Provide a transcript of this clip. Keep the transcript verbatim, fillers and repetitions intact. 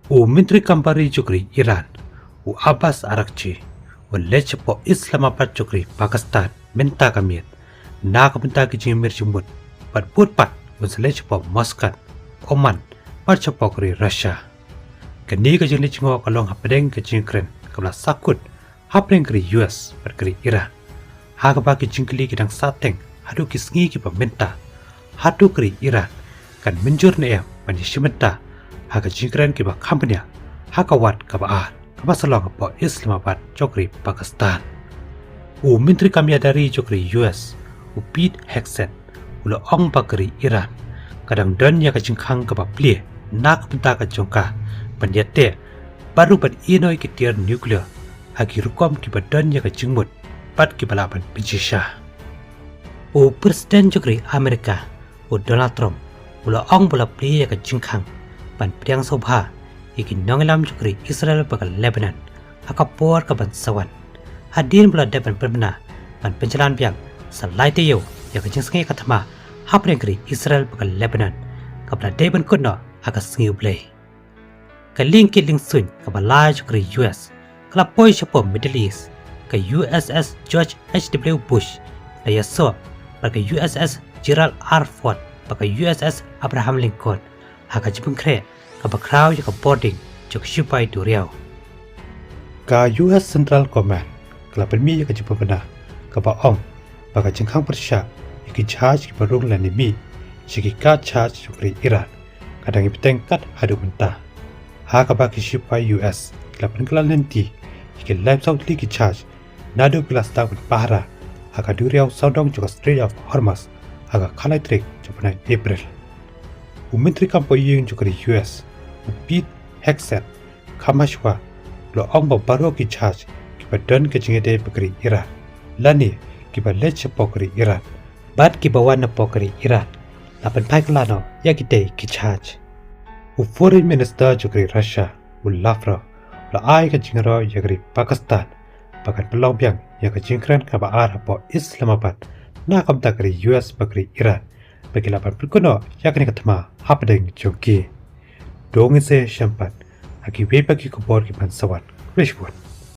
U Myntri Kam Bari jong ka ri Iran, u Abbas Araghchi, un leit shapoh Islamabad jong ka ri Pakistan mynta ka miet, na ka bynta ki jingmir jingmut bad bud pat un sa leit shapoh Muscat, Oman, bad shapoh ka ri Russia. Kane ka jingleit jngoh ka long hapdeng ka jingkren kaba la sahkut hapdeng ka ri U S bad ka ri Iran, ha kaba ki jingkylli ki dang sahteng haduh ki sngi kiba mynta, hato ka ri Iran kan mynjur ne em ban ïashim bynta ha ka jingkren kiba kham bniah ha ka wad kaba ar kaba sa long hapoh Islamabad jong ka ri Pakistan. U Myntri Kam Ïada Ri jong ka ri U S, u Pete Hegseth, u la ong ba ka ri Iran ka dang don ïa ka jingkhang kaba plie na ka bynta ka jong ka ban ïateh bad ruh ban ïehnoh ïa ki tiar nuclear ha ki rukom kiba don ïa ka jingmut bad kiba lah ban pynshisha. U President jong ka ri Amerika, u Donald Trump, u la ong ba la plie ïa ka jingkhang ban pdiang sngewbha ïa ki nongïalam jong ka ri Israel bad ka Lebanon ha ka por kaban sa wan, hadien ba la dep ban pynbna ban pynjlan biang sa lai taïew ïa ka jingsngew ka thma hapdeng ka ri Israel bad ka Lebanon, kaba la dei ban kut noh ha ka sngi U Blei. Ka liang kit liang suiñ kaba lai jong ka ri U S ka la poi shapoh Middle East, ka U S S George H W Bush la ïasoh bad ka U S S Gerald R Ford bad ka U S S Abraham Lincoln ha ka jingpynkhreh kaba khraw ïa ka bording jong ka shipai duriaw. Ka U S Central Command ka la pynmih ïa ka jingpynbna kaba ong ba ka jingkhang pyrshah ïa ki jahaj kiba rung lane mih sha ki kad jahaj jong ka ri Iran ka dang ïa bteng kat haduh mynta, ha kaba ki shipai U S ki la pynkylla lynti ïa ki laiphew saw tylli ki jahaj naduh ba ki la sdang ban pahara ha ka duriaw sawdong jong ka Strait of Hormuz ha ka khatlai tarik jong u bnai April. U Myntri Kam Poh Ïing jong ka ri U S, u Pete Hegseth, kham hashwa u la ong ba baroh ki jahaj kiba don ka jingïadei bad ka ri Iran lane kiba leit shapoh ka ri Iran bad kiba wan napoh ka ri Iran la pynphai kylla noh ïa kitei ki jahaj. U Foreign Minister jong ka ri Russia, u Lavrov, u la ai ka jingïaroh ïa ka ri Pakistan ba kan pynlong biang ïa ka jingkren kaba ar hapoh Islamabad na ka bynta ka ri U S bad ka ri Iran ba ki lah ban pynkut noh ïa kane ka thma hapdeng jong ki. To ngin sa ïashem pat ha kiwei pat ki khubor kiban sa wan. Khublei shibun.